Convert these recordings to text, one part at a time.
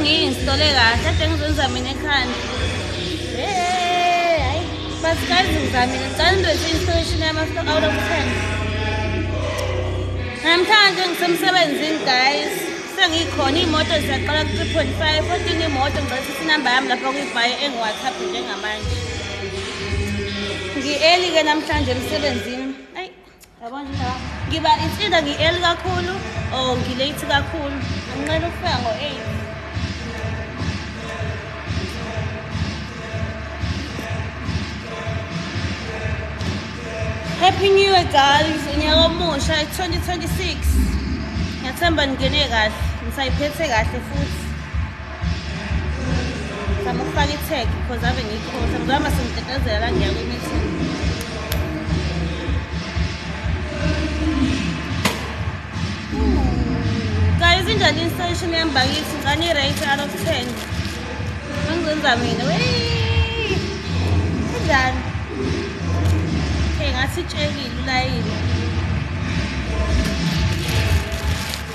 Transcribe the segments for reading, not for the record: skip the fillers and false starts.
hope ngiyi-installe kahle. Kade ngizenza mina ekhanda. Hey, hayi. But guys, ngizamile. Ngicela ngithi installation yami out of 10. Namhlanje ngisemsebenzini guys. Sengikhona imoto ziyaqala ku-3.5 odinga imoto ngicela ukuthi inamba yami lapha kuyibhaye engu-WhatsApp njengamanje. Ngi-early ke namhlanje emsebenzini. Ayi, yabona nje ngiba it's either ngi-early kakhulu or ngi-late kakhulu. Anginqena ukufika ngo-8. Happy New Year guys, unyaka omusha 2026. Ngiyathemba ningene kahle, ngisayiphethe kahle futhi. Ngizama ukufaka i-tag because ave ngiyikhohlwa. Ngizama sengitetezela la ngiya kwi-meeting. Guys, injani installation yami bakithi? Ngicela i-rate out of 10. Ngizenza mina. Wey! Injani? Okay, ngathi itshekile ulayini.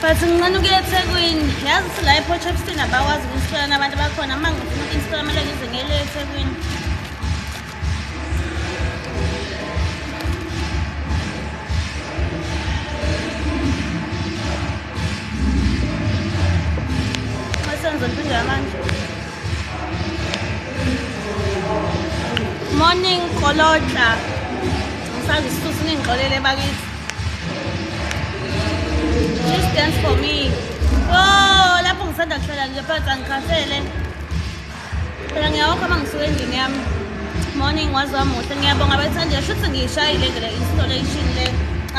But nginqena ukuya eThekwini. Yazi ukuthi la ePort Shepstone abakwazi uku-installa nabantu bakhona. Uma ngifuna uku-installa kumele ngize ngiyele eThekwini. Mase ngizophinda manje. Morning Kolotla. Ngisazi isisusu ningixolele bakithi. Please dance for me. Oh, lapho ngisanda kuhlala nje phansi angikhathele. Phela ngiyawakha uma ngisuka endlini yami. Morning wazi wamuhle. Ngiyabonga bethandi. Shuthi ngiyishayile le installation le.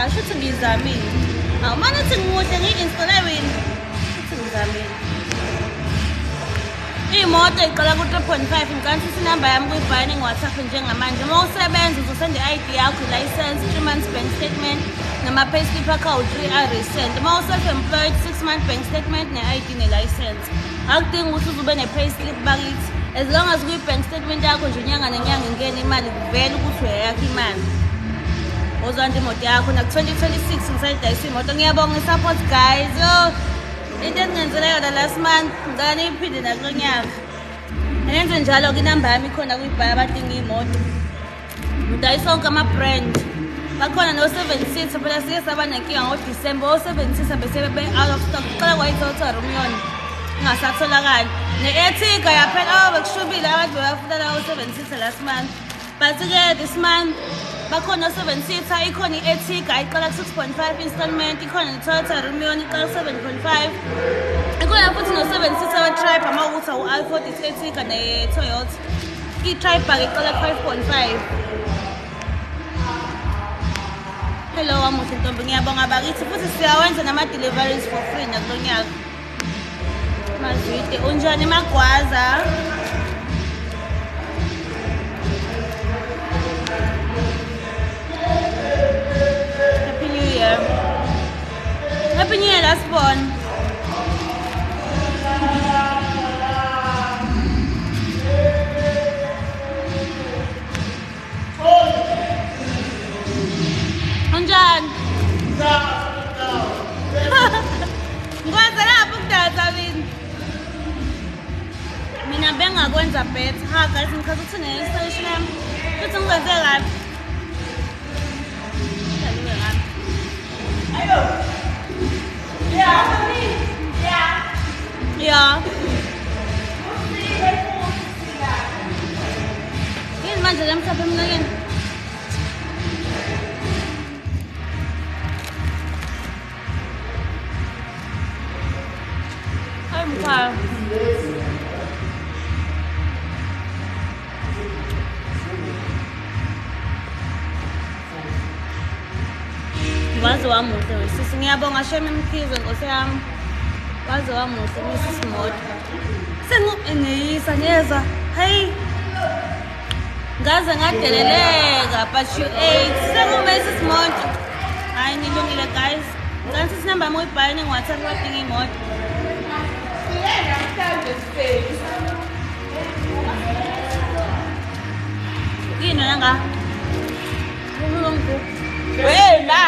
Ashuthi ngiyizamile. Awumane uthi ngimuhle ngiyi-installe wini. Shuthi ngizamile. Imoto iqala ku-3.5. Ngicela ukuthi inamba yami kuyibhayini ngi-WhatsApp njengamanje. Uma usebenza uzosenda i-ID yakho, i-license, 3 months bank statement, nama-payslip akho awu-3 a-recent. Uma u-self-employed, 6 month bank statement ne-ID ne-license. Akudingi ukuthi uze ube ne-payslip bakithi. As long as kuyi-bank statement yakho nje inyanga nenyanga ingena imali, kuvele ukuthi uyayakha imali. Ozwanda imoto yakho. Naku-2026 ngisayidayisa imoto. Ngiyabonga i-support guys. Yo, into eningenzela yona last month, ngicela niyiphinde nakulo nyaka. Nenze njalo-ke inamba yami ikhona kuyibhaya abadinga iy'moto. Ngidayisa wonke ama-brand. Bakhona no-7 seater, phela sike saba nenkinga ngoDisemba. O-7 seater bese be-out of stock. Kuqala kwayi-Toyota Rumion ingasatholakali. Ne-Ertiga yaphela. Oh, bekushubile abantu bebafuna la o-7 seater last month. But-ke this month bakhona o-7 seater, ikhona i-Ertiga iqala ku-6.5 installment, ikhona ne-Toyota Rumion iqala ku-7.5. Ikhona futhi no-7 seater we-Triber uma kuwukuthi awu-afford i-Ertiga ne-Toyota. I-Triber-ke iqala ku-5.5. Hello wamuhle ntombi, ngiyabonga bakithi futhi siyawenza nama-deliveries for free nakulo nyaka. Mazwide, unjani Magwaza? Happy New Year. Happy New Year last born. Unjani? Ngikwenza lapho ukudansa mina. Mina bengakwenza better. Ha guys, ngikhathi ukuthi ne-installation yami. Futhi ngikwenze kabi. Ngidlaliwe ngami. Ayo. Yeah. Yeah. Yeah. Yini manje le mhlophe emlonyeni? Hayi mkhaya. Waze wamuhle wesisi. Ngiyabonga shame Mkhize nkosi yami. Waze wamuhle Mrs Moto. Sengiyisa ngiyeza. Hey. Ngaze ngadeleleka but you ate. Sengu Mrs Moto. Hayi nilungile guys. Ngicela ukuthi inamba yami uyibhale ngi-WhatsApp badinga imoto. Yini nanga? Wema.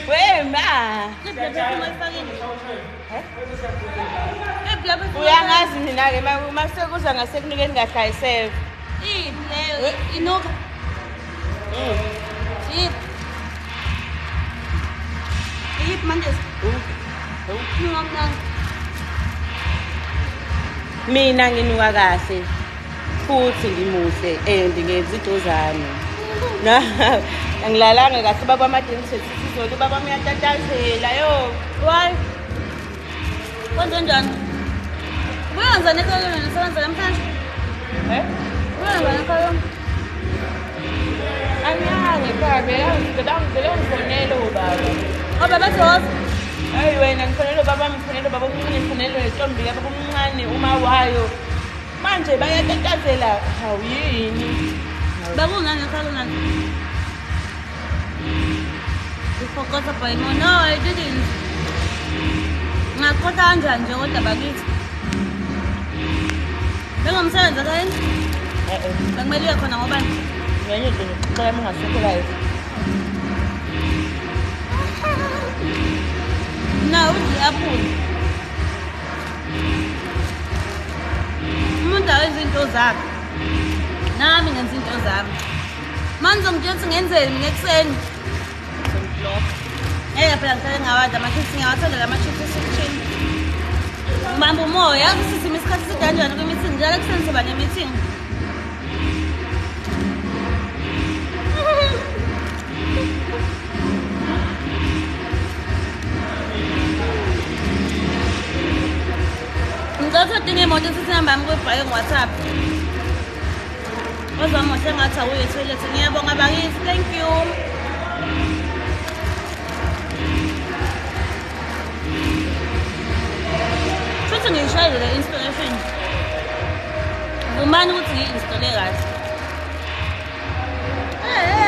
Wema. Yona-ke uma sekuza ngasekunukeni kahle ayisekho. Iphi leyo inuka? Iphi? Iphi manje? Inuka mnandi. Mina nginuka kahle futhi ngimuhle and ngenza into zami. Angilalanga kahle ubaba amadentist izolo ubaba uyatatazela yo. Why? Kwenze njani? Uyenzani ekhaya nisebenza namhlanje? Eh? Uyenzani ekhaya? Angiyange ekhaya bela ngifonele ubaba. Oh baba bathi woza. Hayi wena ngifonele ubaba, ngifonele ubaba omncane, ngifonele nentombi kababa omncane uma wayo. Manje bayatatazela. Hawu yini? Bekungani ekhaya kunani? You forgot about me. No, I didn't. Ngakhohlwa kanjani nje kodwa bakithi? Bengomsebenzi ekhayeni? Eh. Bekumele uye khona ngobani? Ngenye into nje uxola uma ungasekho live. No, udla i-apple. Umuntu awenza into zakhe. Nami ngenza into zami. Manje ngizongitshela ukuthi ngenzeni mina ekuseni. Ngizongiblock. Ngeke phela ngihlale ngawadla ama-chips, ngiyawathanda la ma-chips esekitchen. Ngibamba umoya, yazi ukuthi sima isikhathi eside kanjani kwi-meeting, njalo ekuseni siba ne-meeting. Ngicela ukuthi udinge imoto sithi inamba yami kuyibhake ngo-WhatsApp. Ozomuhle ngathi awuye ethoyilethi. Ngiyabonga bakithi, thank you. Futhi ngiyishayile le installation. Vumani ukuthi ngiyi-installe kahle.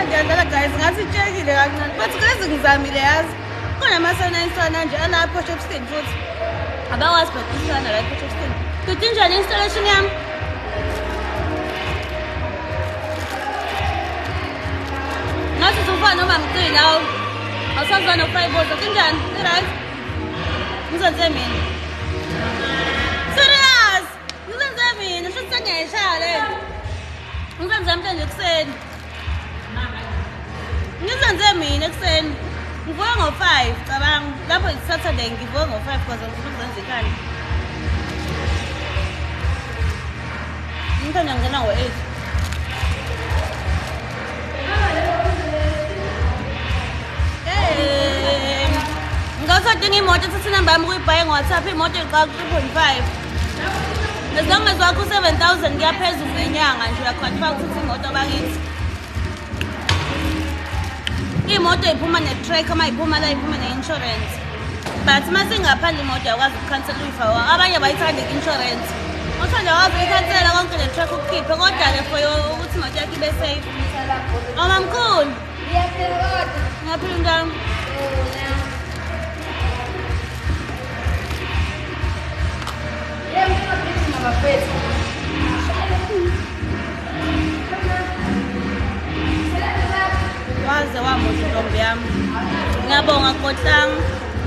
Ngiyadlala guys, ngathi itshekile kancane. But guys ngizamile yazi. Khona amasana install nje ala Port Shepstone futhi. Abakwazi phela uku-installa la ePort Shepstone. Kuthi njani installation yami? Ngathi uzofana noma ngicini awu. Awusazwa no-fryboard, kunjani? I-right? Ngizenze mina. Serious! Ngizenze mina, shuthi sengiyayishaya le. Ngizenze namhlanje ekuseni. Ngizenze mina ekuseni. Ngivuke ngo-5, cabanga. Lapho it's Saturday ngivuke ngo-5 because ngifuna ukuzenza ikhanda. Ngithanda ngingena ngo-8. Ngawuthatha imoto ethatha inamba yami ukuyibhaye ngo-WhatsApp, imoto iqala ku-3.5. As long as wakho u-7,000 kuya phezulu ngenyanga nje uyakhwalifaya ukuthatha imoto bakithi. Imoto iphuma ne-tracker, uma iphuma la iphuma ne-insurance. But uma singaphandle imoto uyakwazi ukukhansela uyifake. Abanye abayithandi i-insurance. Uthanda wazi uyikhansela konke ne-tracker ukukhiphe kodwa-ke for ukuthi imoto yakho ibe safe. Oh mamkhulu. Ngiyaphila kodwa. Ngiyaphila mntwana. Waze wamuhle ntombi yami. Ngiyabonga Kotlang,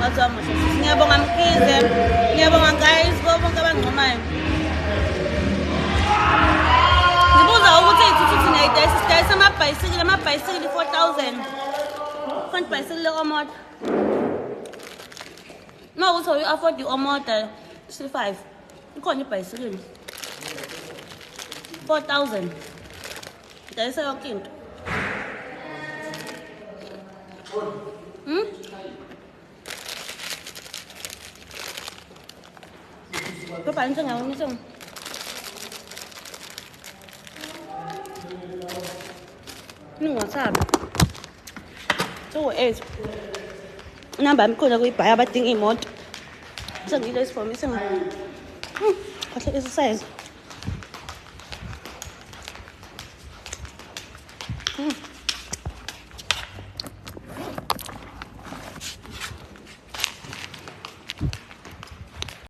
waze wamuhle sisi. Ngiyabonga Mkhize. Ngiyabonga guys kubo bonke abangcomayo. Ngibuza ukuthi iy'thuthuthi niyayidayisa, sidayisa amabhayisikili, amabhayisikili 4,000. Khona ibhayisikili le-Omoda. Uma ukuthi awuyi-afford i-Omoda C5, ikhona ibhayisikili. 4,000. Dayisa yonke into. Papa, ngithenga WhatsApp. 208. Inamba yami ikhona kuyibhaya abadinga iy'moto. Sengile isifomu isenga. Kahle exercise.